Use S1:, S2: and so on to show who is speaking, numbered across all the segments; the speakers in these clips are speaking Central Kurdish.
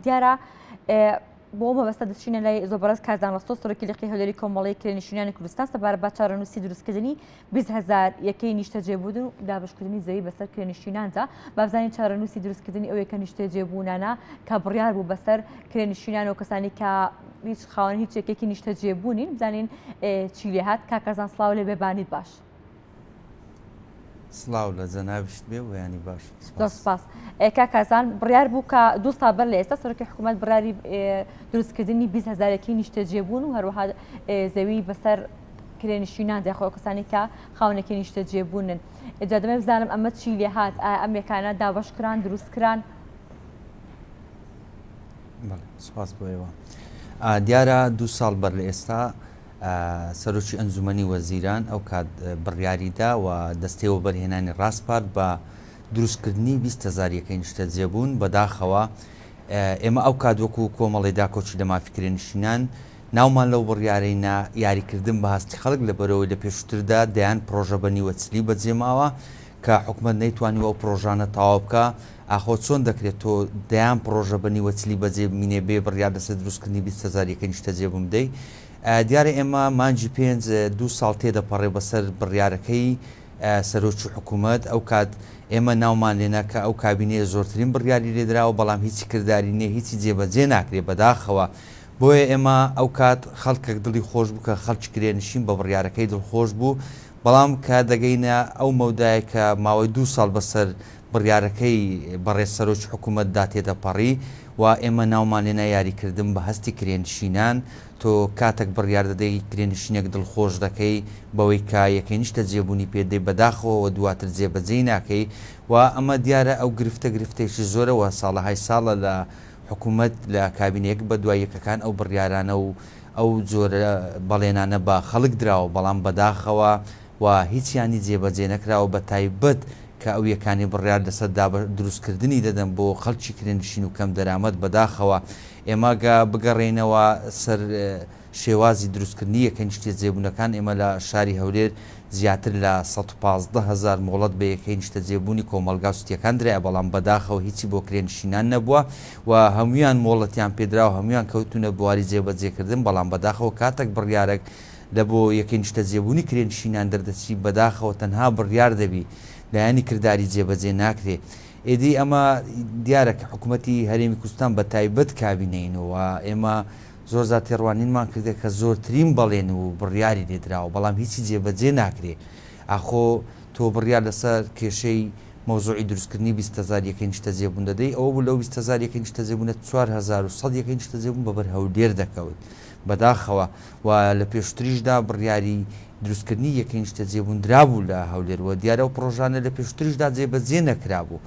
S1: دیارە بۆ ئەو مەبەستە دەچینە لای زۆر بەڕێز کارزان ڕەستۆ سەرۆکی لقی هەولێری کۆمەڵەی کرێنشینانی کوردستان سەبارەت بە چارەنووسی دروستکردنی 20 هەزار یەکەی نیشتەجێبوون و دابەشکردنی زەوی بەسەر کرێنشیناندا. با بزانین چارەنووسی دروستکردنی ئەو یەکە نیشتەجێبوونانە کە بڕیار بوو بەسەر کرێنشینان و کەسانی کە هیچ خاوەن هیچ یەکێکی نیشتەجێبوونین بزانین چی لێهات. کاک کارزان سڵاو لێ بێ بانیت باش.
S2: سڵاو لە جەنابیشت بێ و بەیانی باش.
S1: زۆر سپاس. کاک کارزان بڕیار بوو کە دوو ساڵ بەر لە ئێستا سەرۆکی حکوومەت بڕیاری دروستکردنی 20 هەزارێکی نیشتەجێبوون و هەروەها زەوی بەسەر کرێنشینان داخۆ ئەو کەسانی کە خاونێکی نیشتەجێبوونن. جا دەمەوێت بزانم ئەمە چی لێ هات؟ ئایا ئەم یەکانە دابەش کران، دروست کران؟
S2: سپاس بۆ ئێوە. دیارە دوو ساڵ بەر لە ئێستا سەرۆکی ئەنجومەنی وەزیران ئەو کات بڕیاریدا و دەستەی وەبەرهێنانی ڕاسپارد بە دروستکردنی 20 هەزار یەکەی نیشتەجێبوون. بەداخەوە ئێمە ئەو کات وەکو کۆمەڵی داکۆکی لە مافی کرێنشینان ناومان لەو بڕیارەی نا، یاریکردن بە هەستی خەڵک لەبەرئەوەی لە پێشووتردا دەیان پڕۆژە بە نیوەچلی بەجێماوە کە حکومەت نەیتوانیوە ئەو پڕۆژانە تەواو بکا، ئاخۆ چۆن دەکرێت تۆ دەیان پڕۆژە بە نیوەچلی بەجێ بمینێ بێ بڕیار لەسەر دروستکردنی 20 هەزار یەکەی نیشتەجێبوون بدەی؟ دیارە ئێمە مانگی پێنج دوو ساڵ تێدەپەڕێ بەسەر بڕیارەکەی سەرۆکی حکومەت، ئەوکات ئێمە ناومان لێنا کە ئەو کابینەیە زۆرترین بڕیاری لێدراوە بەڵام هیچی کرداری نیە هیچی جێبەجێ ناکرێ بەداخەوە بۆیە ئێمە ئەوکات خەڵکەک دڵی خۆش بوو کە خەڵکی کرێنشین بە بڕیارەکەی دڵخۆش بوو، بەڵام کە دەگەینە ئەو مەودایە کە ماوەی دوو ساڵ بەسەر بڕیارەکەی بەڕێز سەرۆکی حکوومەتدا تێدەپەڕی و ئێمە ناومان لێنا یاریکردن بە هەستی کرێنشینان، تۆ کاتەک بڕیار دەدەی کرێنشینێک دڵخۆش دەکەی بەوەی کە یەکەی نیشتەجێبوونی پێ دەی بەداخەوە و دواتر جێبەجێی ناکەی و ئەمە دیارە ئەو گرفتە گرفتێکی زۆرە و ساڵەهای ساڵە لە حکومەت لە کابینە یەک بە دوای یەکەکان ئەو بڕیارانە و ئەو جۆرە بەڵێنانە بە خەڵک دراوە بەڵام بەداخەوە و هیچیانی جێبەجێ نەکراوە بە تایبەت کە ئەو یەکانی بڕیار لەسەر دابە دروستکردنی دەدەن بۆ خەڵکی کرێنشین و کەم دەرامەت بەداخەوە ئێمە گە بگەڕێینەوە سەر شێوازی دروستکردنی یەکە نیشتەجێبوونەکان، ئێمە لە شاری هەولێر زیاتر لە 115 هەزار مۆڵەت بە یەکەی نیشتەجێبوونی کۆمەڵگا و سوتییەکان درایە، بەڵام بەداخەوە هیچی بۆ کرێنشینان نەبووە و هەموویان مۆڵەتیان پێدراوە، هەموویان کەوتوونە بواری جێبەجێکردن، بەڵام بەداخەوە کاتێک بڕیارێک لە بۆ یەکەی نیشتەجێبوونی کرێنشینان دەردەچی، بەداخەوە تەنها بڕیار دەبی، لایەنی کرداری جێبەجێ ناکرێ. ئیدی ئەمە دیارە کە حکوومەتی هەرێمی کوردستان بە تایبەت کابینەی نۆ و ئێمە زۆر جار تێڕوانینمان کردە کە زۆرترین بەڵێن و بڕیاری لێ دراوە بەڵام هیچی جێبەجێ ناکرێ. ئاخۆ تۆ بڕیار لەسەر کێشەی مەوزوعی دروستکردنی 20 هەزار یەکەی نیشتەجێبوون دەدەی، ئەوە بوو لەو 20 هەزار یەکەی نیشتەجێبوونە 4100 یەکەی نیشتەجێبوون بە بەر هەولێر دەکەوت. بەداخەوە و لە پێشووتریشدا بڕیاری دروستکردنی یەکەی نیشتەجێبوون درابوو لە هەولێر و دیارە ئەو پڕۆژانە لە پێشووتریشدا جێبەجێ نەکرابوو.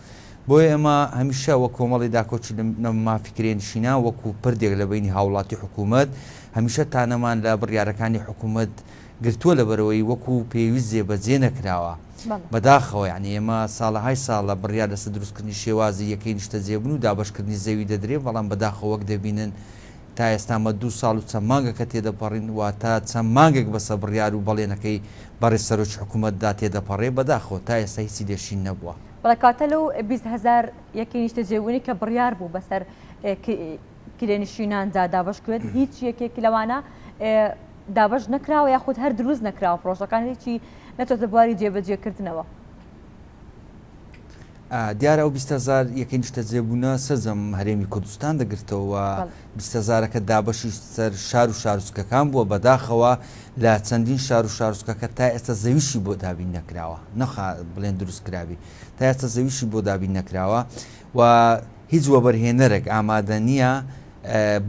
S2: بۆیە ئێمە هەمیشە وەک کۆمەڵی داکۆکی لە مافی کرێنشینان وەکو پردێک لە بەینی هاوڵاتی و حکوومەت هەمیشە تانەمان لە بڕیارەکانی حکوومەت گرتووە لەبەرئەوەی وەکو پێویست جێبەجێ نەکراوە. بەداخەوە یانی ئێمە ساڵەهای ساڵە بڕیار لەسەر دروستکردنی شێوازی یەکەی نیشتەجێبوون و دابەشکردنی زەوی دەدرێ بەڵام بەداخەوە وەک دەبینن تا ئێستا ئەمە دوو ساڵ و چەند مانگەکە تێدەپەڕین، واتە چەند مانگێک بەسەر بڕیار و بەڵێنەکەی بەڕێز سەرۆکی حکوومەتدا تێدەپەڕێ، بەداخەوە تا ئێستا هیچی لێ شین نەبووە.
S1: بەڵێ کەواتە لەو 20 هەزار یەکەی نیشتەجێبوونەی کە بڕیار بوو بەسەر کرێنشیناندا دابەش کرێت، هیچ یەکێک لەوانە دابەش نەکراوە یاخود هەر دروست نەکراوە، پڕۆژەکان هیچی نەچۆتە بواری جێبەجێکردنەوە.
S2: دیارە ئەو 20 هەزار یەکەی نیشتەجێبوونە سەرجەم هەرێمی کوردستان دەگرتەوە و 20 هەزارەکە دابەشی سەر شار و شارۆچکەکان بووە، بەداخەوە لە چەندین شار و شارۆچکەکە تا ئێستا زەویشی بۆ دابین نەکراوە، نەخا بڵێن دروست کرابی، تا ئێستا زەویشی بۆ دابین نەکراوە و هیچ وەبەرهێنەرێک ئامادە نییە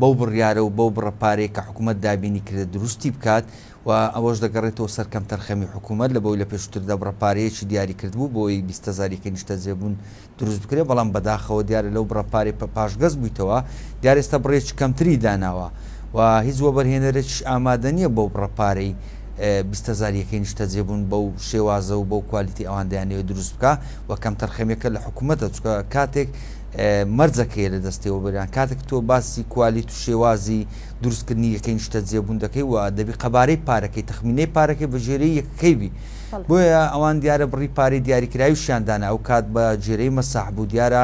S2: بەو بڕیارە و بەو بڕە پارەیە کە حکوومەت دابینی کردە دروستی بکات و ئەوەش دەگەڕێتەوە سەر کەمتەرخەمی حکوومەت لە بەوەی لە پێشووتردا بڕە پارەیەکی دیاری کردبوو بۆی 20 هەزار یەکەی نیشتەجێبوون دروست بکرێت بەڵام بەداخەوە دیارە لەو بڕە پارەی پاشگەز بوویتەوە دیارە ئێستا بڕێکی کەمتری داناوە و هیچ وەبەرهێنەرێکیش ئامادە نییە بەو بڕە پارەی 20 هەزار یەکەی نیشتەجێبوون بەو شێوازە و بەو کوالیتی ئەوان دەیانەوێت دروست بکا و کەمتەرخەمیەکە لە حکوومەتە چونکە کاتێک مەرجەک هەیە لە دەستی وەبەرهێنان کاتێک تۆ باسی کوالیت و شێوازی دروستکردنی یەکەی نیشتەجێبوون دەکەی و دەبی قەبارەی پارەکەی تەخمینەی پارەکەی بە گوێرەی یەکەکەی بی بۆیە ئەوان دیارە بڕی پارەی دیاریکراویشیان دانا ئەو کات بە گوێرەی مەساح بوو دیارە.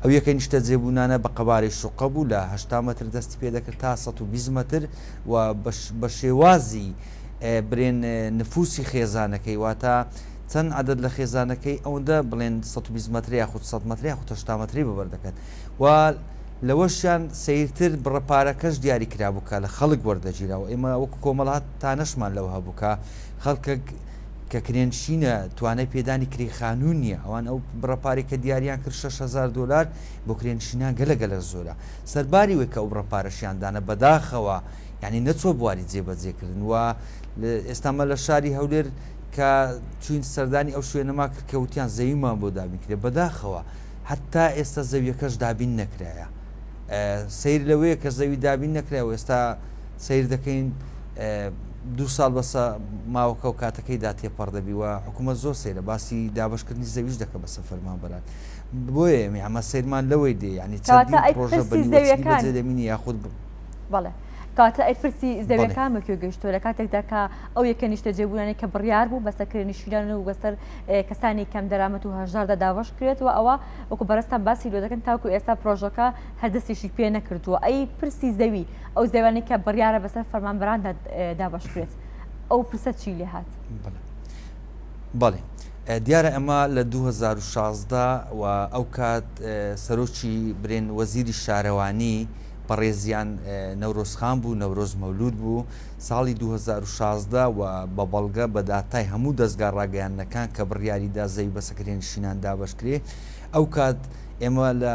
S2: ئەو یەکەی نیشتەجێبوونانە بە قەبارەی شوقە بوو لە 80 مەتر دەستی پێ دەکرد تا 120 مەتر و بە شێوازی برێن نفوسی خێزانەکەی واتە چەند عدد لە خێزانەکەی ئەوەندە بڵێن 120 مەتر یاخود 100 مەتر یاخود 80 مەتری بەبەر دەکەن و لەوەشیان سەیرتر بڕە پارەکەش دیاری کرابوو کە لە خەڵک وەردەگیرا و ئێمە وەکو کۆمەڵە تانەشمان لەوە هەبوو کە خەڵکە کە کرێنشینە توانای پێدانی کرێی خانوو نییە ئەوان ئەو بڕە پارەی کە دیاریان کرد 6000 دۆلار بۆ کرێنشینان گەلە گەلە زۆرە سەرباری وەی کە ئەو بڕە پارەشیان دانە بەداخەوە یعنی نەچوە بواری جێبەجێکردن و ئێستا مە لە شاری هەولێر کە چوین سەردانی ئەو شوێنەما کرد کە وتیان زەویمان بۆ دابین کرێ بەداخەوە هەتا ئێستا زەویەکەش دابین نەکرایە سەیر لەوەیە کە زەوی دابین نەکرایە و ئێستا سەیر دەکەین دوو ساڵ بەسە ماوەکە و کاتەکەیدا تێپەڕ دەبی و حکوومەت زۆر سەیرە باسی دابشکردنی زەویش دەکە بەسە فەرمانبەران بۆیە ئێمە ئەمە سەیرمان لەوەی دێ ینی چەندین پرۆژە بە زەویەکان دەمینی یاخود
S1: بەڵێ کاتە ئەی پرسی زەویەکان بە کوێ گەیشتووە لە کاتێکدا کە ئەو یەکە نیشتەجێبوونانەی کە بڕیار بوو بەسەر کرێنشینان و بەسەر کەسانی کەم دەرامەت و هەژاردا دابەش کرێت و ئەوە وەکو بەڕێزتان باسی لۆ دەکەن تاکو ئێستا پرۆژەکە هەر دەستیشی پێ نەکردووە ئەی پرسی زەوی ئەو زەویانەی کە بڕیارە بەسەر فەرمانبەراندا دابەش کرێت ئەو پرسە چی لێ هات؟
S2: بەڵێ دیارە ئەمە لە 2016 و ئەو کات سەرۆکی برێن وەزیری شارەوانی بەڕێزیان نەورۆز خان بوو، نەورۆز مەولود بوو، ساڵی 2016 و بە بەڵگە بە داتای هەموو دەزگا ڕاگەیاندنەکان کە بڕیاری دا زەوی بەسە کرێنشینان دابەش کرێ، ئەو کات ئێمە لە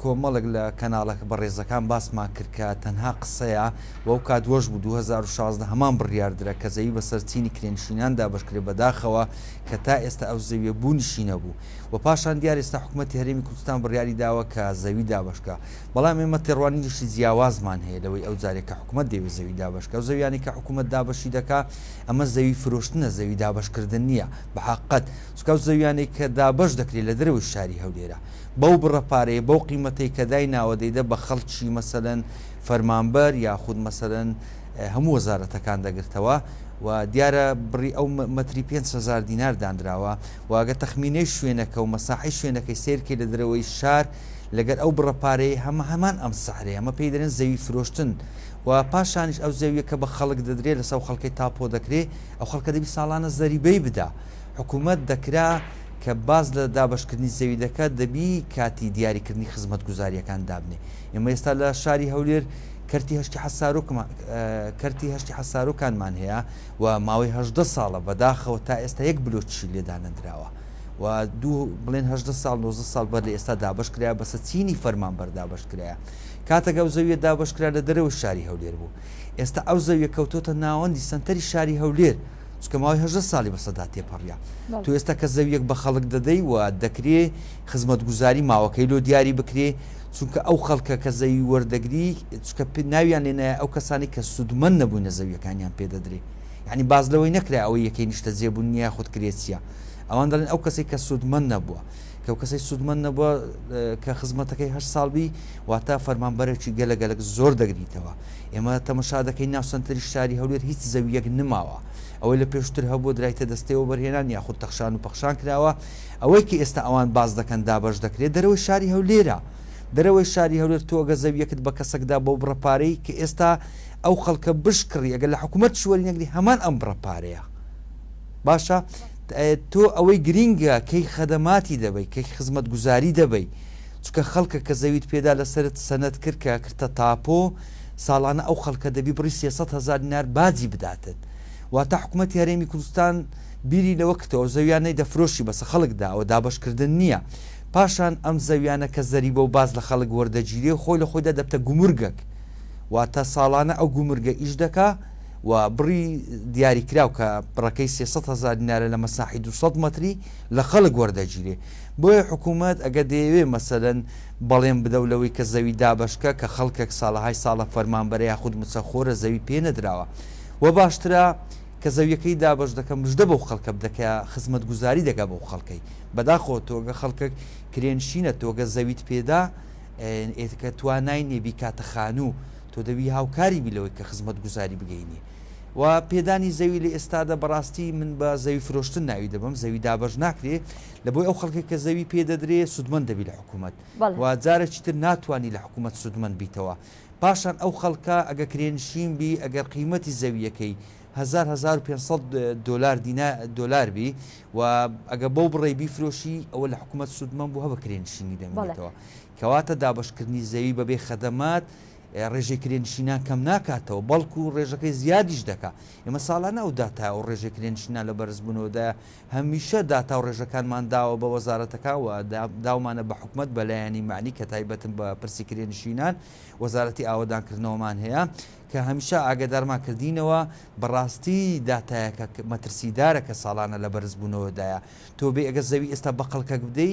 S2: کۆمەڵێک لە کەناڵە بەڕێزەکان باسمان کرد کە تەنها قسەیە و ئەو کات وەش بوو 2016 هەمان بڕیار درا کە زەوی بەسەر چینی کرێنشینان دابەش کرێ بەداخەوە کە تا ئێستا ئەو زەویە بوونیشی نەبوو و پاشان دیار ئێستا حکومەتی هەرێمی کوردستان بڕیاری داوە کە زەوی دابەش کا بەڵام ئێمە تێڕوانینێکی جیاوازمان هەیە لەوەی ئەو جارێک کە حکومەت دەیەوێت زەوی دابەش بکا، ئەو زەویانەی کە حکومەت دابەشی دەکا ئەمە زەوی فرۆشتنە زەوی دابەشکردن نییە بە حەقیقەت، چونکە ئەو زەویانەی کە دابەش دەکرێت لە دەرەوەی شاری هەولێرە بەو بڕە پارەیە بەو قیمەتەی کە دایناوە دەیدە بە خەڵکی مەسەلەن فەرمانبەر یاخود مەسەلەن هەموو وەزارەتەکان دەگرتەوە و دیارە بڕی ئەو مەتری 5000 دینار دانراوە و ئەگەر تەخمینەی شوێنەکە و مەساحەی شوێنەکەی سەیرکەی لە دەرەوەی شار لەگەر ئەو بڕە پارەیەی هەمە هەمان ئەم سعرەیە ئەمە پێی دەرێن زەوی فرۆشتن و پاشانیش ئەو زەویە کە بە خەڵک دەدرێ لەسەر ئەو خەڵکەی تاپۆ دەکرێ ئەو خەڵکە دەبی ساڵانە زەریبەی بدا حکوومەت دەکرا کە باز لە دابەشکردنی زەوی دەکات دەبی کاتی دیاریکردنی خزمەتگوزاریەکان دابنێ ئێمە ئێستا لە شاری هەولێر کەرتی هەشتی حەسارۆکمان کەرتی هەشتی حەسارۆکانمان هەیە و ماوەی 18 ساڵە بەداخەوە تا ئێستا یەک بلۆکیشی لێدانەدراوە و دوو بڵێن 18 ساڵ 19 ساڵ بەر لە ئێستا دابەش کرایە بەسە چینی فەرمانبەر دابەش کرایە کاتێک ئەو زەویە دابەش کرا لە دەرەوەی شاری هەولێر بوو ئێستا ئەو زەویە کەوتۆتە ناوەندی سەنتەری شاری هەولێر چونکە ماوەی 18 ساڵی بەسەدا تێپەڕیا تۆ ئێستا کە زەویەک بە خەڵک دەدەی و دەکرێ خزمەتگوزاری ماوەکەی لۆ دیاری بکرێ چونکە ئەو خەڵکە کە زەوی وەردەگری چونکە ناویان لێنایە ئەو کەسانی کە سوودمەند نەبووینە زەویەکانیان پێدەدرێ یعنی باز لەوەی نەکرا ئەوەی یەکەی نیشتەجێبوون نییە خود کرێچیە ئەوان دەڵێن ئەو کەسەی کە سوودمەند نەبووە کە ئەو کەسەی سوودمەند نەبووە کە خزمەتەکەی هەشت ساڵ بی واتە فەرمانبەرێکی گەلە گەلک زۆر دەگریتەوە ئێمە تەمەشا دەکەین ناو سەنتەری شاری هەولێر هیچ زەویەک نماوە ئەوەی لە پێشتر هەبوو درایتە دەستەوە بەرهێنان یاخود تەخشان و پەخشان کراوە ئەوەی کە ئێستا ئەوان باز دەکەن دابەش دەکرێت دەرەوەی شاری هەولێرە دەرەوەی شاری هەولێر تۆ ئەگە زەویەکت بە کەسەکدا بەو بڕە پارەی کە ئێستا ئەو خەڵکە بشکڕی ئەگەر لە حکوومەت شوەری نەگری هەمان ئەم بڕە پارەیە باشە تۆ ئەوەی گرینگە کەی خەدەماتی دەبەی کەی خزمەتگوزاری دەبەی چونکە خەڵکە کە زەویت پێدا لەسەرت سەنەد کرد کە کردتە تاپۆ ساڵانە ئەو خەڵکە دەبی بڕی 300 هەزار دینار باجی بداتت واتە حکوومەتی هەرێمی کوردستان بیری لەوە کردەوە زەویانەی دەفرۆشی بەسە خەڵک داوە دابەشکردن نییە پاشان ئەم زەویانە کە زەریبە و باز لە خەڵک وەردەگیرێ خۆی لە خۆیدا دەبتە گومرگەک واتە ساڵانە ئەو گومرگە ئیش دەکا و بڕی دیاریکراو کە بڕەکەی 300 هەزار دینارە لە مەساحی 200 مەتری لە خەڵک وەردەگیرێ بۆیە حکوومەت ئەگە دەیەوێ مەسەلەن بەڵێن بدە و لەوەی کە زەوی دابەشکە کە خەڵکێک ساڵەهای ساڵە فەرمانبەرە یاخود موچەخۆرە زەوی پێ نەدراوە وە باشترە کە زەویەکەی دابەش دەکە مژدە بەو خەڵکە بدە کە خزمەتگوزاری دەگا بەو خەڵکەی بەداخەوە تۆگە خەڵکەک کرێنشینە تۆگە زەویت پێدا ئێتکە توانای نیە بیکاتە خانوو تۆ دەبی هاوکاری بی لەوەی کە خزمەتگوزاری بگەینی. و پێدانی زەوی لە ئێستادا بەڕاستی من بە زەوی فرۆشتن ناوی دەبەم، زەوی دابەش ناکرێ، لە بۆی ئەو خەڵکەی کە زەوی پێ دەدرێ سوودمەند دەبی لە حکوومەت و جارێکی تر ناتوانی لە حکوومەت سوودمەند بیتەوە. پاشان ئەو خەڵکە ئەگەر کرێنشین بی ئەگەر قیمەتی زەوییەکەی هەزار 1500 دۆلار دینا دۆلار بی و ئەگە بەو بڕەی بیفرۆشی ئەوە لە حکوومەت سوودمەند بوو هە بە کرێنشینی دەمێنێتەوە. کەواتە دابەشکردنی زەوی بەبێ خەدەمات ڕێژەی کرێنشینان کەم ناکاتەوە، بەڵکو ڕێژەکەی زیادیش دەکا. ئێمە ساڵانە ئەو داتایە و ڕێژەی کرێنشینان لە بەرزبوونەوەدایە، هەمیشە داتا و ڕێژەکانمان داوە بە وەزارەتەکان و داومانە بە حکومەت بە لایەنی مەعنی کە تایبەتن بە پرسی کرێنشینان، وەزارەتی ئاوەدانکردنەوەمان هەیە کە هەمیشە ئاگادارمان کردینەوە، بەڕاستی داتایەکە مەترسیدارە کە ساڵانە لە بەرزبوونەوەدایە. تۆ بێ ئەگەر زەوی ئێستا بە خەڵکەک بدەی،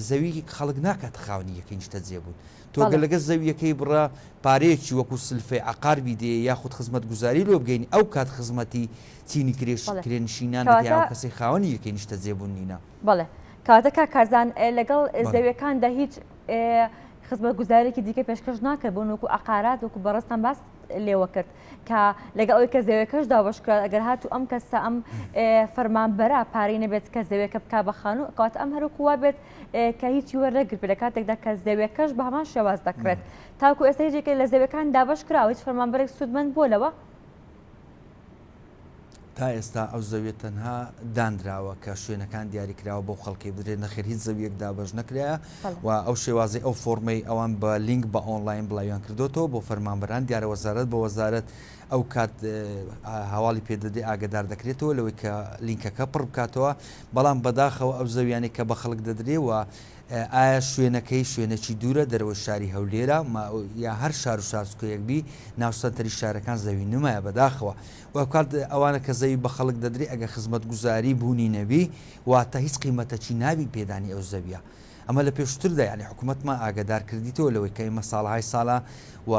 S2: زەوی خەڵک ناکاتە خاوەنی یەکەی نیشتەجێبوون. تۆ گەر لەگەر زەوییەکەی بڕە پارەیەکی وەکو سلفەی عەقار بیدەیێ یاخود خزمەتگوزاری لۆ بگەینی ئەو کات خزمەتی چینی کرێنشینان دەکەی ئەو کەسەی خاوەنی یەکەی نیشتەجێبوون نینە.
S1: بەڵێ کەواتە کاک کارزان لەگەڵ زەویەکاندا هیچ خزمەتگوزارێکی دیکە پێشکەش ناکرد بۆ وەکو عەقارات وەکو بەڕێزتان باس لێوە کرد کە لەگەڵ ئەوەی کە زەویەکەش دابەشکرا ئەگەر هاتوو ئەم کەسە ئەم فەرمانبەرە پارەی نەبێت کە زەویەکە بکا بە خانوو کەواتە ئەم هەروەکو وا بێت کە هیچی وەرنەگرت لە کاتێکدا کە زەویەکەش بە هەمان شێواز دەکڕێت تاکو ئێستا هیچ یەکێک لە زەویەکان دابەش کراوە هیچ فەرمانبەرێک سوودمەند بووە لەوە؟
S2: تا ئێستا ئەو زەویە تەنها دانراوە کە شوێنەکان دیاریکراوە بەو خەڵکەی بدرێت نەخێر هیچ زەویەک دابەش نەکرایە و ئەو شێوازی ئەو فۆرمەی ئەوان بە لینک بە ئۆنلاین بڵاویان کردوێتەوە بۆ فەرمانبەران دیارە وەزارەت بە وەزارەت ئەو کات هەواڵی پێدەدرێ ئاگدار دەکرێتەوە لەوەی کە لینکەکە پڕ بکاتەوە بەڵام بەداخەوە ئەو زەویانەی کە بە خەڵک دەدرێ و ئایا شوێنەکەی شوێنێکی دوورە دەرەوەی شاری هەولێرە یا هەر شار و شارچکەیەک بی ناو سەنتەری شارەکان زەوی نمایە بەداخەوە و کات ئەوانە کە زەوی بە خەڵک دەدرێ ئەگە خزمەتگوزاری بوونی نەبی واتە هیچ قیمەتەکی نابی پێدانی ئەو زەویە ئەمە لە پێشتردا یانی حکومەتمان ئاگادار کردیتەوە لەوەی کە ئێمە ساڵەهای ساڵە و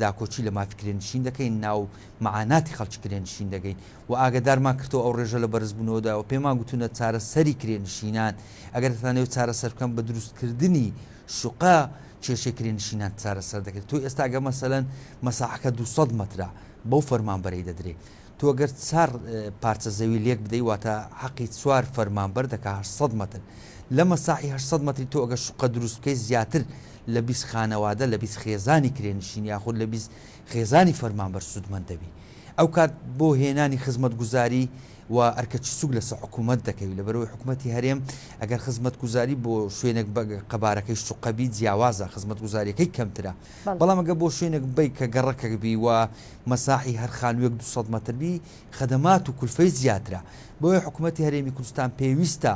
S2: داکۆکی لە مافی کرێنشین دەکەین ناو مەعاناتی خەڵکی کرێنشین دەگەین و ئاگادارمان کردەوە ئەو ڕێژە لە بەرزبوونەوەدا و پێمان گوتونە چارەسەری کرێنشینان ئەگەر دەتانەوێت چارەسەر بکەن بە دروستکردنی شوقە کێشەی کرێنشینان چارەسەر دەکرێت تۆ ئێستا گە مەسەلەن مەساحەکە 200 مەترە بەو فەرمانبەرەی دەدرێ تۆ گەر چار پارچە زەوی لێک بدەی واتە حەقی چوار فەرمانبەر دەکا 800 مەتر لە مەساحی 800 مەتری تۆ ئەگەر شوقە دروست بکەی زیاتر لە 20 خانەوادە لە 20 خێزانی کرێنشین یاخود لە 20 خێزانی فەرمانبەر سوودمەند دەبی ئەوکات بۆ هێنانی خزمەتگوزاری و ئەرکەکی سوک لەسەر حکوومەت دەکەوی لەبەرئەوەی حکوومەتی هەرێم ئەگەر خزمەتگوزاری بۆ شوێنێک بە قەبارەکەی شوقە بی جیاوازە خزمەتگوزاریەکەی کەمترە بەڵام ئەگەر بۆ شوێنێک بی کە گەڕەکێک بی و مەساحی هەر خانوویەک 200 مەتر بی خەدەمات و کولفەی زیاترە بۆیە حکوومەتی هەرێمی کوردستان پێویستە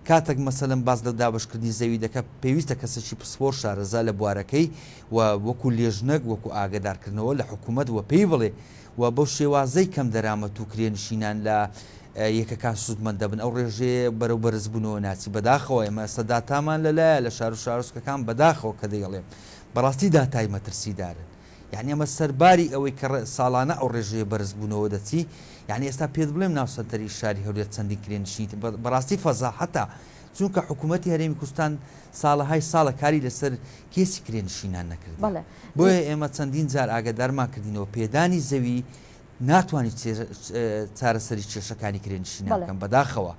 S2: کاتێک مەسەلەن باس لە دابەشکردنی زەوی دەکات پێویستە کەسێکی پسپۆر شارەزا لە بوارەکەی و وەکو لێژنەک وەکو ئاگەدارکردنەوە لە حکوومەت وە پێی بڵێ و بەو شێوازەی کەم دەرامەت و کرێنشینان لە یەکەکان سوودمەند دەبن ئەو ڕێژەیە بەرەو بەرزبوونەوە ناچی بەداخەوە ئێمە ئێستا داتامان لەلایە لە شار و شارۆچکەکان بەداخەوە کە دەیڵێم بەڕاستی داتای مەترسیدارن یانی ئەمە سەرباری ئەوەی کە ساڵانە ئەو ڕێژەیە بەرزبوونەوە دەچی یانی ئێستا پێت بڵێم ناو سەنتەری شاری هەولێر چەندین کرێنشینی بەڕاستی فەزاحەتە چونکە حکوومەتی هەرێمی کوردستان ساڵەهای ساڵە کاری لەسەر کێسی کرێنشینان نەکردیە بۆیە ئێمە چەندین جار ئاگادارمان کردینەوە پێدانی زەوی ناتوانانی چارەسەری کێشەکانی کرێنشینان بکەن بەداخەوە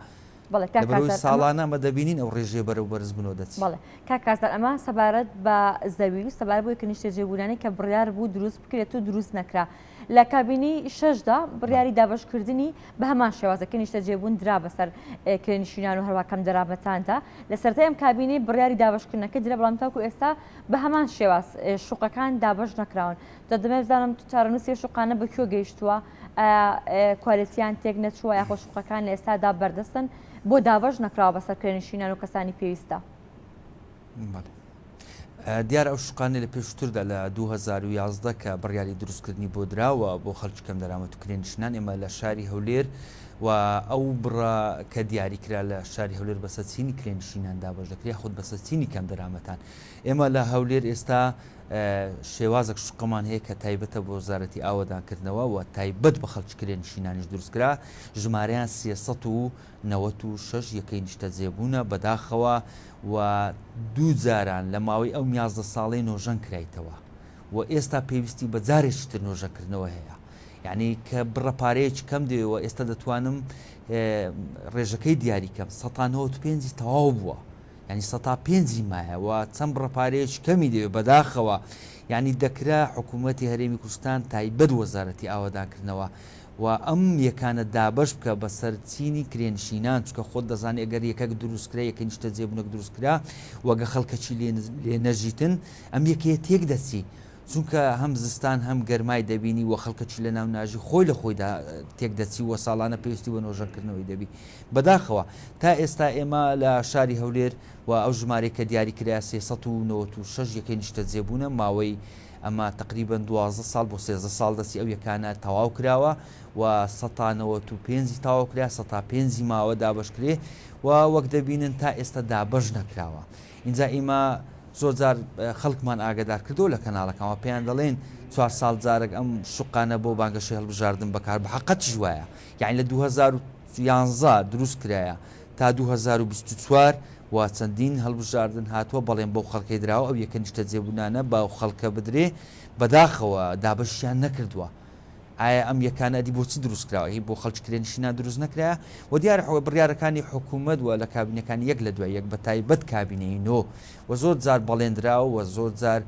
S1: بەڵێ کاک
S2: لەبەرئەوەی
S1: کارزان ئەمە
S2: ساڵانە ئەمە دەبینین ئەو ڕێژەیە بەرەو بەرزبوونەوە دەچی.
S1: بەڵێ کاک کارزان ئەمە سەبارەت بە زەوی و سەبارەت بۆی کە نیشتەجێبوونانەی کە بڕیار بوو دروست بکرێت و دروست نەکرا لە کابینەی شەشدا بڕیاری دابەشکردنی بە هەمان شێوازە کە نیشتەجێبوون درا بەسەر کرێنشینان و هەروە کەم دەرامەتاندا لە سەرەتای ئەم کابینەی بڕیاری دابەشکردنەکە درا بەڵام تاکو ئێستا بە هەمان شێواز شوقەکان دابەش نەکراون جا دەمەوێت بزانم چارەنووسی ئەو شوقانە بە کوێ گەیشتووە ئایا کوالێتیان تێک نەچووە یاخۆ شوقەکان لە ئێستادا بەردەستن بۆ دابەش نەکراوە بەسەر کرێنشینان و کەسانی پێویستدا؟
S2: دیارە ئەو شوقانەی لە پێشووتردا لە 2011 کە بڕیاری دروستکردنی بۆ دراوە بۆ خەڵکی کەمدەرامەت و کرێنشینان ئێمە لە شاری هەولێر و ئەو بڕە کە دیاری کرا لە شاری هەولێر بەسەر چینی کرێنشینان دابەش دەکرێت یاخود بەسەر چینی کەمدەرامەتان ئێمە لە هەولێر ئێستا شێوازێک شوقەمان هەیە کە تایبەتە بۆ وەزارەتی ئاوەدانکردنەوە و تایبەت بە خەڵکی کرێنشینانیش دروستکرا، ژمارەیان 396 یەکەی نیشتەجێبوونە، بەداخەوە و دوو جاران لە ماوەی ئەو 11 ساڵەی نۆژەن کرایتەوە و ئێستا پێویستی بە جارێکی تر نۆژەنکردنەوە هەیە. یعنی کە بڕە پارەیەکی کەم دەوێ و ئێستا دەتوانم ڕێژەکەی دیاری کەم سەتا 95 تەواو بووە یعنی سەتا پێنجی مایە و چەند بڕە پارەیەکی کەمی دەوێ بەداخەوە یعنی دەکرا حکوومەتی هەرێمی کوردستان تایبەت وەزارەتی ئاوەدانکردنەوە و ئەم یەکانە دابەش بکە بەسەر چینی کرێنشینان چونکە خۆت دەزانی ئەگەر یەکەک دروست کرا یەکە نیشتەجێبوونەک دروست کرا و گە خەڵکەکی لێ لێ نەژیتن ئەم یەکەیە تێک دەچی چونکە هەم زستان هەم گەرمای دەبینی و خەڵکەکی لە ناو ناژی خۆی لە خۆیدا تێک دەچی و ساڵانە پێویستی بە نۆژەنکردنەوەی دەبی بەداخەوە تا ئێستا ئێمە لە شاری هەولێر و ئەو ژمارەی کە دیاری کرا 396 یەکەی نیشتەجێبوونە ماوەی ئەمە تەقریبەن 12 ساڵ بۆ 13 ساڵ دەستی ئەو یەکانە تەواو کراوە و سەتا 95 ی تەواو کرا سەتا پێنجی ماوە دابەش کرێ و وەک دەبینن تا ئێستا دابەش نەکراوە ئینجا ئیمە زۆر جار خەڵکمان ئاگادار کردەوە لە کەناڵەکانەوە پێیان دەڵێن چوار ساڵ جارێک ئەم شوقانە بۆ بانگەشەی هەڵبژاردن بەکار بە حەقەتیش وایە یعنی لە 2011 دروست کرایە تا 2024 و چەندین هەڵبژاردن هاتووە بەڵێن بەو خەڵکەی دراوە ئەو یەکە نیشتەجێبوونانە بەو خەڵکە بدرێ بەداخەوە دابەشیان نەکردووە ئایا ئەم یەکانە ئەدی بۆچی دروست کراوە هی بۆ خەڵکی کرێنشینان دروست نەکرایە و دیارە بڕیارەکانی حکوومەت و لە کابینەکانی یەک لە دوای یەک بە تایبەت کابینەی نۆ و زۆر جار بەڵێندراوە و زۆر جار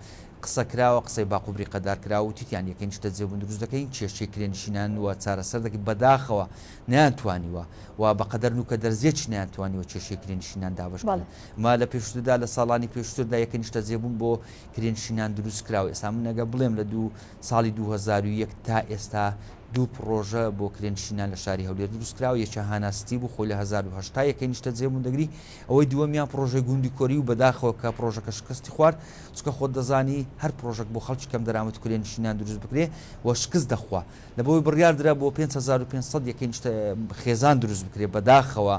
S2: قسە کراوە قسەی باق و بریقەدار کراوە وتیتیان یەکەی نیشتەجێبوون دروست دەکەین کێشەی کرێنشینان و چارەسەر دەکەین بەداخەوە نەیانتوانیوە و بەقەدەر نوکە دەرزیەکی نەیانتوانیوە کێشەی کرێنشینان دابەش بکەن ما لە پێشووتردا لە ساڵانی پێشووتردا یەکەی نیشتەجێبوون بۆ کرێنشینان دروست کراوە ئێستا من ئەگەر بڵێم لە دوو ساڵی 2001 تا ئێستا دوو پڕۆژە بۆ کرێنشینان لە شاری هەولێر دروست کراوە یەکیان هانا ستی بوو خۆی لە 1080 یەکەی نیشتەجێبوون دەگری ئەوەی دووەمیان پڕۆژەی گوندی کۆری و بەداخەوە کە پڕۆژەکە شکستی خوارد چونکە خۆت دەزانی هەر پڕۆژەک بۆ خەڵکی کەم دەرامەت و کرێنشینان دروست بکرێ و شکست دەخوا لەبەوەی بڕیار درا بۆ 5500 یەکەی نیشتە خێزان دروست بکرێ بەداخەوە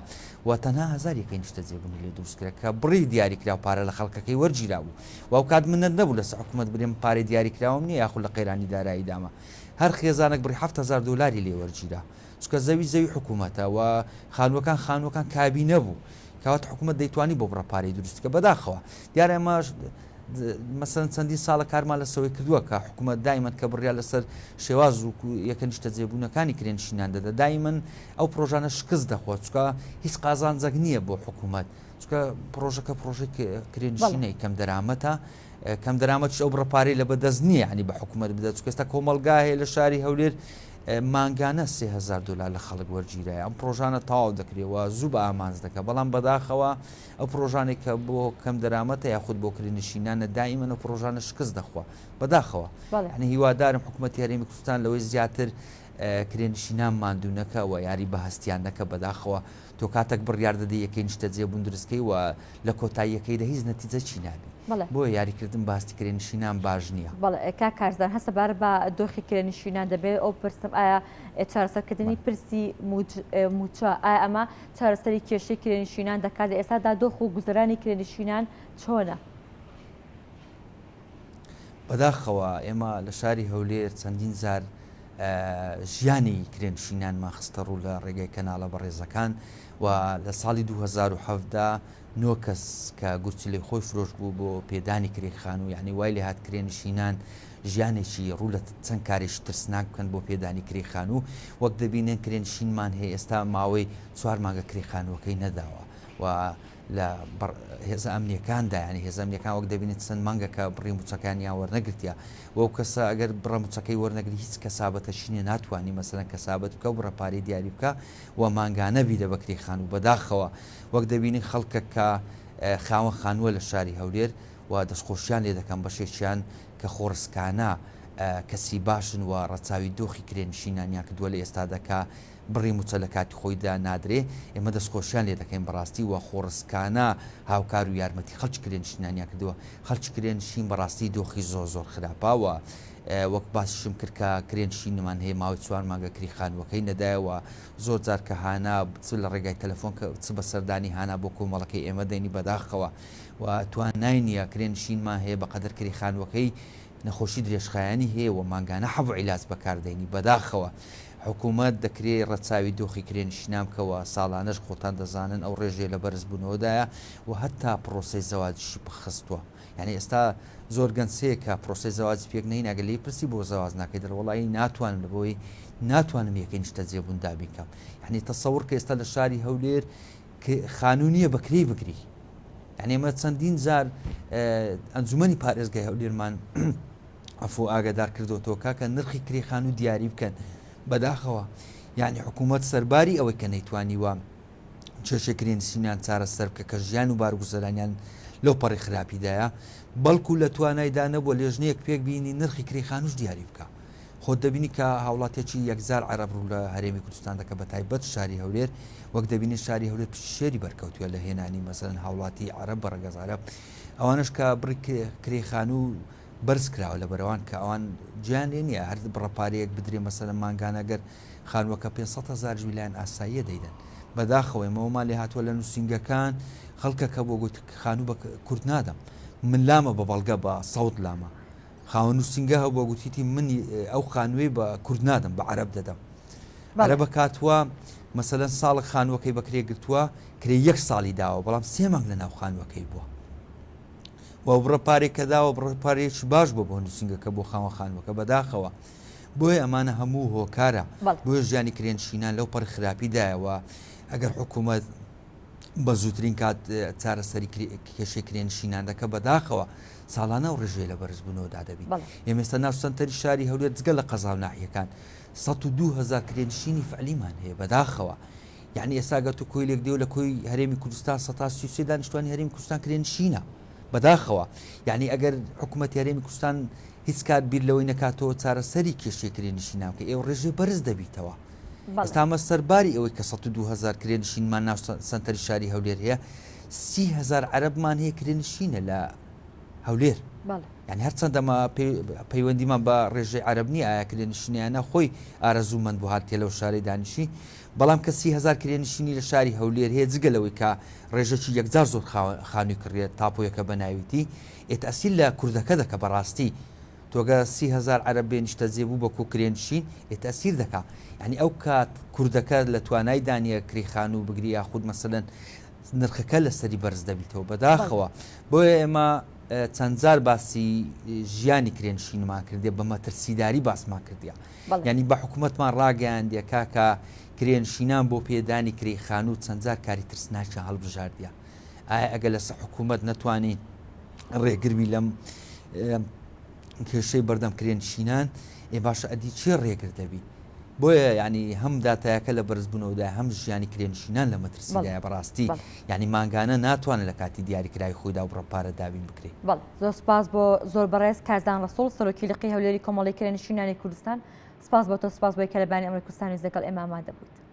S2: و تەنها هەزار یەکەی نیشتەجێبوونی لێ دروست کرا کە بڕی دیاریکراو پارە لە خەڵکەکەی وەرگیرابوو و ئەوکات منەت نەبوو لەسەر حکومەت برێ من پارەی دیاریکراوم نییە یاخود لە قەیرانی دارایی دامە هەر خێزانێک بڕی 7000 دۆلاری لێ وەرگیرا چونکە زەوی زەوی حکوومەتە و خانووەکان خانووەکان کابینە بوو کەواتە حکوومەت دەیتوانی بۆ بڕە پارەی دروست بکە بەداخەوە دیارە ئێمە مەسەلەن چەندین ساڵە کارمان لەسەوەی کردووە کە حکوومەت دایمەن کە بڕیار لەسەر شێواز و یەکە نیشتەجێبوونەکانی کرێنشینان دەدا دایمەن ئەو پرۆژانە شکست دەخوا چونکە هیچ قازانجێک نییە بۆ حکوومەت چونکە پرۆژەکە پرۆژەی کرێنشینەی کەم دەرامەتە کەم دەرامەتیش ئەو بڕە پارەی لە بەدەست نییە ینی بە حکوومەت بدات چونکە ئێستا کۆمەڵگا هەیە لە شاری هەولێر مانگانە 3000 دلار لە خەڵک وەرگیرایە ئەم پرۆژانە تەواو دەکرێت و زوو بە ئامانج دەکە بەڵام بەداخەوە ئەو پرۆژانێک کە بۆ کەم دەرامەتە یاخود بۆ کرێنشینانە دائیمەن ئەو پرۆژانە شکست دەخوا بەداخەوە یعنی هیوادارم حکوومەتی هەرێمی کوردستان لەوەی زیاتر کرێنشینان ماندوو نەکە و یاری بە هەستیان نەکە بەداخەوە تۆ کاتەک بڕیار دەدەی یەکەی نیشتەجێبوون دروستکەی و لە کۆتاییەکەیدا هیچ نەتیجەکی نابی بۆیە یاریکردن بە هەستی کرێنشینان باش نییە.
S1: بەڵێ کاک کارزان هەر سەبارەت بە دۆخی کرێنشینان دەبێت ئەو پرسم ئایا چارەسەرکردنی پرسی مووچە ئایا ئەمە چارەسەری کێشەی کرێنشینان دەکات لە ئێستادا دۆخ و گوزەرانی کرێنشینان چۆنە؟
S2: بەداخەوە ئێمە لە شاری هەولێر چەندین جار ژیانی کرێنشینانمان خستە ڕوو لە ڕێگەی کەناڵە بەڕێزەکان و لە ساڵی 2017 نۆ کەس کە گورچیلەی خۆی فرۆش بوو بۆ پێدانی کرێی خانوو یعنی وای لێهات کرێنشینان ژیانێکی ڕوو لە چەند کارێکی ترسناک بکەن بۆ پێدانی کرێی خانوو وەک دەبینن کرێنشینمان هەیە ئێستا ماوەی چوار مانگە کرێی خانووەکەی نەداوە و لە هێزە ئەمنیەکاندا یانی هێزە ئەمنیەکان وەک دەبینن چەند مانگەکە بڕی موچەکانیان وەرنەگرتیە و ئەو کەسە ئەگەر بڕە موچەکەی وەرنەگری هیچ کەسابەتەشی نیە ناتوانی مەسەلەن کەسابەت بکە و بڕە پارەی دیاری بکە و مانگانە بیدە بە کرێی خانوو بەداخەوە وەک دەبینین خەڵکەک کە خاوەن خانووە لە شاری هەولێر و دەستخۆشیان لێ دەکەم بەشێکیان کە خۆڕسکانە کەسی باشن و ڕەچاوی دۆخی کرێنشینانیان کردووە لە ئێستادا کە بڕی موچە لە کاتی خۆیدا نادرێ، ئێمە دەستخۆشیان لێ دەکەین بەڕاستی و خۆڕسکانە هاوکار و یارمەتی خەڵکی کرێنشینانیان کردووە، خەڵکی کرێنشین بەڕاستی دۆخی زۆر زۆر خراپە و وەک باسیشم کرد کە کرێنشینمان هەیە ماوەی چوار مانگە کری خانووەکەی نەدایە و زۆر جار کە هانا چ لە ڕێگای تەلەفۆن کە چ بە سەردانی هانا بۆ کۆمەڵەکەی ئێمە دێنی بەداخەوە و توانای نییە کرێنشینمان هەیە بەقەدەر کری خانووەکەی نەخۆشی درێژخایەنی هەیە و مانگانە حەب و عیلاج بەکار دەینی بەداخەوە حکومەت دەکرێ ڕەچاوی دۆخی کرێنشینان بکە و ساڵانەش خۆتان دەزانن ئەو ڕێژەیە لە بەرزبوونەوەدایە و هەتا پڕۆسەی زەواجیشی پەکخستووە. یعنی ئێستا زۆر گەنج هەیە کە پرۆسەی زەواجی پێک نەهیناگە لێی پرسی بۆ زەواج ناکەی دەڵێ وەڵایی ناتوانم لە بۆی ناتوانم یەکەی نیشتەجێبوون دابین کەم یعنی تەسەوڕ کە ئێستا لە شاری هەولێر خانوو نییە بە کرێی بگری یعنی ئێمە چەندین جار ئەنجومەنی پارێزگای هەولێرمان عەفو ئاگادار کردۆتەوە کاکە نرخی کرێ خانوو دیاری بکەن بەداخەوە یعنی حکوومەت سەرباری ئەوەی کە نەیتوانیوە کێشەی کرێنشینان چارەسەر بکە کە ژیان و بارگوزەرانیان لەو پەڕی خراپیدایە، بەڵکو لە توانایدا نەبووە لێژنەیەک پێک بینی نرخی کرێی خانووش دیاری بکا. خۆت دەبینی کە هاوڵاتیەکی یەکجار عەرەب ڕوو لە هەرێمی کوردستان دەکا بە تایبەت شاری هەولێر، وەک دەبینین شاری هەولێر پشتی شێری بەرکەوتووە لە هێنانی مەسەلەن هاوڵاتی عەرەب بە ڕەگەز عەرەب ئەوانەش کە بڕی کرێی خانوو بەرز کراوە لەبەرئەوان کە ئەوان جێیان لێ نییە هەر بڕە پارەیەک بدرێ مەسەلەن مانگانە گەر خانووەکە 500 هەزاریش بی لایان ئاساییە دەیدەن. بەداخەوە ئێمە وەمان لێ هاتووە لە نووسینگەکان خەڵکەکە بۆ گوت خانوو بە کورد نادەم. من لامە بە بەڵگە بە سەوت لامە. خاوەن نووسینگە هەبووە گوتیتی من ئەو خانووەی بە کورد نادەم بە عەرەب دەدەم. عەرەبە کاتوە مەسەلەن ساڵک خانووەکەی بەکرێ گرتووە کرێ یەک ساڵی داوە بەڵام سێ مانگ لە ناو خانووەکەی بووە. و بڕە پارەی کە داوە بڕە پارەیەکی باش بووە بۆ نووسینگەکە بۆ خاوەن خانووەکە بەداخەوە بۆیە ئەمانە هەموو هۆکارە بۆیە ژیانی کرێنشینان لەو پەڕی خراپیدایە و ئەگەر حکوومەت بە زووترین کات چارەسەری کێشەی کرێنشینان دەکە بەداخەوە ساڵانە و ڕێژەیە لە بەرزبوونەوەدا دەبی ئێمە ئێستا ناو سەنتەری شاری هەولێر جگە لە قەزا و ناحیەکان 102 هزار کرێنشینی فعلیمان هەیە بەداخەوە یەعنی ئێستا گەر تۆ کۆی لێک دێو لە کۆی هەرێمی کوردستان سەتا 33 دانیشتوانی هەرێمی کوردستان کرێنشینە بەداخەوە یعنی ئەگەر حکوومەتی هەرێمی کوردستان هیچ کات بیر لەوەی نەکاتەوە چارەسەری کێشەی کرێنشینان بکە ئێوە ڕێژەی بەرز دەبیتەوە ئێستا ئەمە سەرباری ئەوەی کە 102 هزار کرێنشینمان ناو سەنتەری شاری هەولێر هەیە 30 هزار عەرەبمان هەیە کرێنشینە لە هەولێر یانی هەرچەندە ئەمە پەیوەندیمان بە ڕێژەی عەرەب نییە ئایا کرێنشینە یان نا خۆی ئارەزوومەند بوو هاتیە لەو شارەی دانیشی بەڵام کە 30 هەزار کرێنشینی لە شاری هەولێر هەیە جگە لەوەی کە ڕێژەکی یەکجار زۆر خانووی کڕیە تاپۆیەکە بە ناویتی ئێ تەئسیر لە کوردەکە دەکا بەڕاستی تۆگە 30 هەزار عەرەب بێ نیشتەجێ بوو بە کۆ کرێنشین ئێ تەئسیر دەکا یانی ئەو کات کوردەکە لە توانای دانیە کری خانوو بگری یاخود مەسەلەن نرخەکە لەسەری بەرز دەبیتەوە بەداخەوە بۆیە ئێمە چەند جار باسی ژیانی کرێنشینمان کردیە بە مەترسیداری باسمان کردیە یعنی بە حکوومەتمان ڕاگەیاندیە کاکە کرێنشینان بۆ پێدانی کرێی خانوو چەند جار کاری ترسناکیان هەڵبژاردیە ئایا ئەگەر لەسەر حکوومەت نەتوانی ڕێگربی لەم کێشەی بەردەم کرێنشینان ئێ باشە ئەدی چێ ڕێگر دەبی بۆیە یانی هەم داتایەکە لە بەرزبوونەوەدایە هەم ژیانی کرێنشینان لە مەترسیدایە بەڕاستی یانی مانگانە ناتوانن لە کاتی دیاریکراوی خۆیدا بڕە پارە دابین بکرێ.
S1: بەڵێ زۆر سوپاس بۆ زۆر بەڕێز کارزان ڕەسوڵ سەرۆکی لقی هەولێری کۆمەڵەی کرێنشینانی کوردستان سوپاس بۆ تۆ سوپاس بۆی کە لە بەیانی ئەمڕۆی کوردستان نیوز لەگەڵ ئێمە ئامادە بوویت.